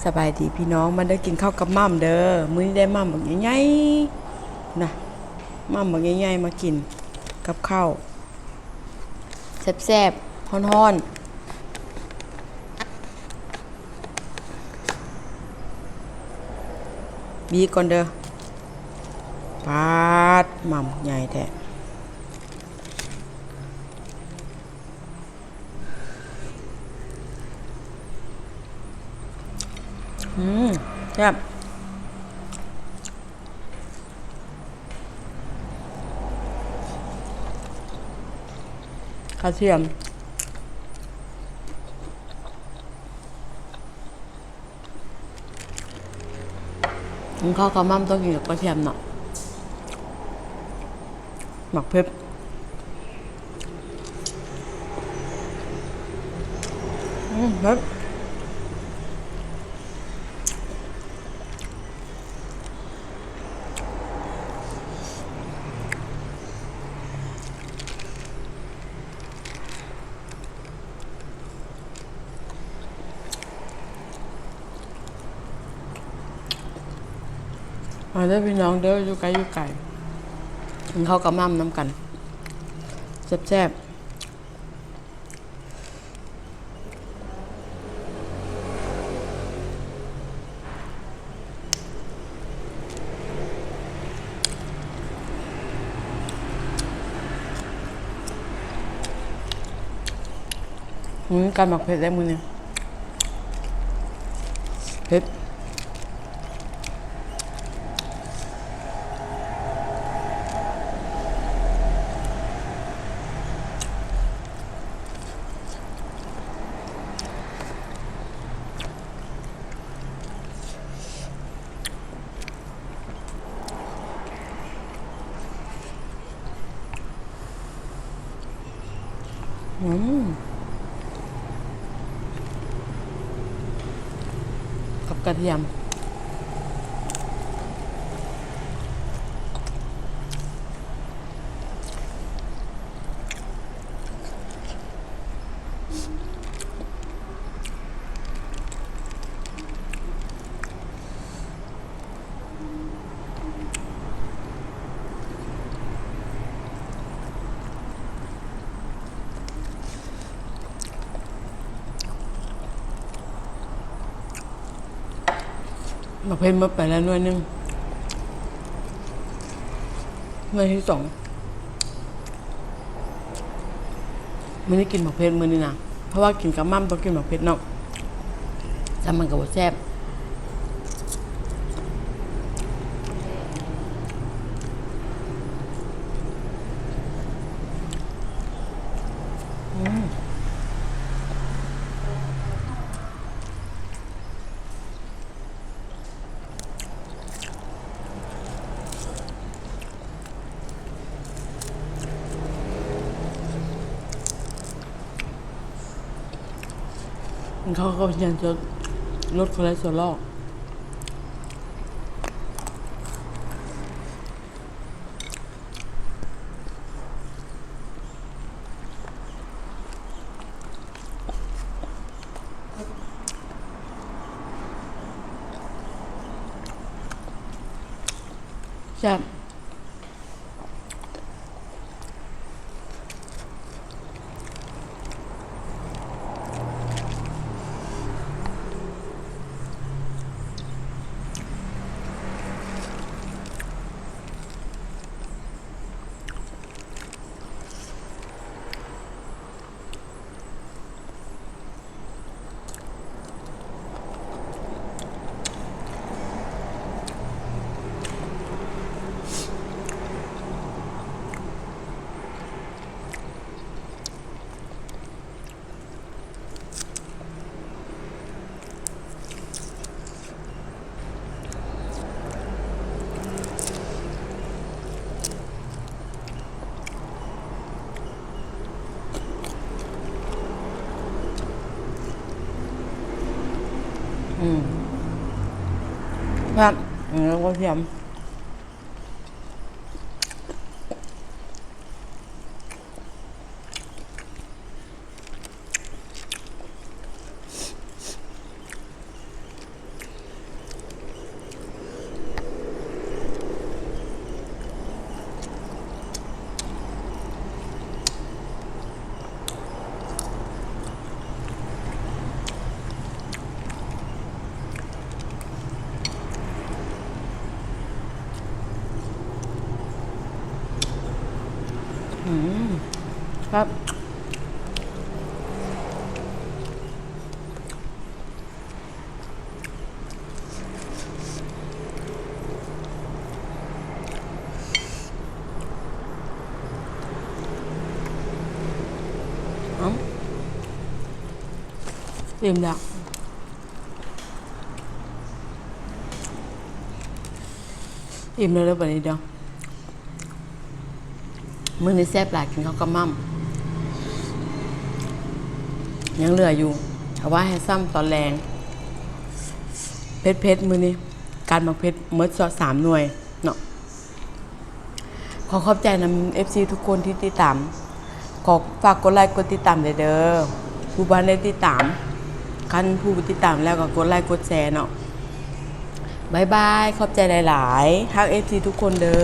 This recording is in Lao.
ສະບາຍດີພີ່ນ້ອງ ມາເດີກິນເຂົ້າກັບໝ່ຳເດີ. ມື້ນີ້ໄດ້ໝ່ຳບັກໃຫຍ່ໆນະ ໝ່ຳບັກໃຫຍ່ໆ ມາກິນກັບເຂົ້າແຊບໆ ຮ້ອນໆ. ບີກ່ອນເດີ. ປາດ ໝ່ຳໃຫຍ່ແທ້. ອືມ ແຊບ. ກະທຽມ. ກິນເຂົ້າກັບໝ່ຳຕ້ອງກິນກັບກະທຽມເນາະ ໝາກເຜັດ. ອືມ ເຜັດ. ມາເດີພີ່ນ້ອງເດີ ຢູ່ໃກ້ຢູ່ໄກ ກິນເຂົ້າກັບໝ່ຳນຳກັນ ແຊບໆ. ອືມ ການໝາກເຜັດໄດ້ມື້ນີ້ ເຜັດ. ອືມ ກັບກະທຽມ. ໝາກເຜັດໝົດໄປແລ້ວໜ່ວຍໜຶ່ງ ໜ່ວຍທີສອງ. ມື້ນີ້ກິນໝາກເຜັດມື້ນີ້ນະ ເພາະວ່າກິນກັບໝ່ຳຕ້ອງກິນໝາກເຜັດເນາະ ແຕ່ມັນກະບໍ່ແຊບ. ອືມ. ເຂົາກໍຍັງຈະລົດຄົນລະສ່ວນລອກ. ແຊບ. ອືມ ແຊບ ອັນນີ້ກະທຽມ. ອ ຄັບ ເອົ້າ ອີ່ມແລ້ວ ອີ່ມແລ້ວເດີ ບັດນີ້ເດີ. ມື້ນີ້ແຊບຫຼາຍ ກິນເຂົ້າກັບໝ້າ ຍັງເຫຼືອຢູ່ ເອົາໄວ້ໃຫ້ຊ້ຳຕອນແລງ. ເຜັດໆ ມື້ນີ້ ການໝາກເຜັດໝົດສາມໜ່ວຍເນາະ. ຂໍຂອບໃຈນຳເອັຟຊີທຸກຄົນທີ່ຕິດຕາມ. ຂໍຝາກກົດໄລກົດຕິດຕາມແດ່ເດີ ຜູ້ບໍ່ໄດ້ຕິດຕາມ. ຄັນຜູ້ຕິດຕາມແລ້ວກໍກົດໄລກົດແຊເນາະ. ບາຍບາຍ ຂອບໃຈຫຼາຍໆ ຮັກເອັຟຊີທຸກຄົນເດີ.